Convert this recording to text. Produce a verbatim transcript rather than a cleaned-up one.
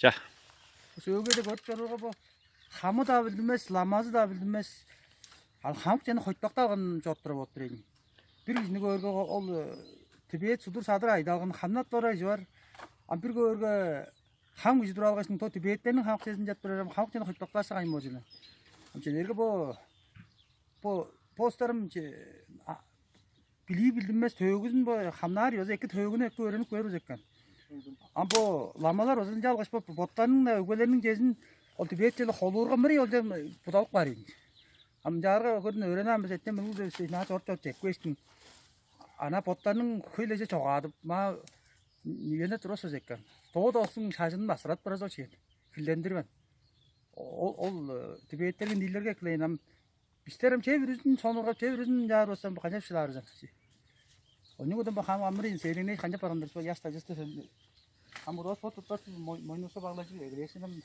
Ча. Сөөгеде көрүп чорууга бо хамы-даа билдинмес, ламазы-даа билдинмес. Ал хамык чени хойтпакта алган чоттура болуп тур эдин. Бир кижини көөрге ол Тибет судур садыр айда алган хамнат бора кижи бар. Ам бир көөрге хам кижи тура алгашның то тибеттерниң хамык чезин чап турар, хамык чени хойтпактаашса кайын болчу эле. Ам ченерге бо бо постарым че билии билдинмес төөгүзүн бо хамнаар ёза эки төөгүнү эки өөренип көөр экен. Ам бо ламалар озунча алгаш бо боттарының өгбелерниң чезин ол тибет чели холуурга мырый олча будалып каар ийин. Ам чаарга көрдүн өөренээн бис эттен мынгыл деп наа чорт чорт чекпээштиң. Ана боттарның хөйлеже чогаадып, ма нигене турасыз экен. Доо достуң шажынын басырат бараза чиен. Хиллендирбен. Ол ол тибеттерге нилерге килейн ам бистерим чеп үрүзүн сонургап чеп үрүзүн чаар болсам канчап шыдаарызан. Оннугудан бахам амырын серине канчап барандыр яшта жысты. Амурос бот туттас мойнуса баглажып эгелешиним.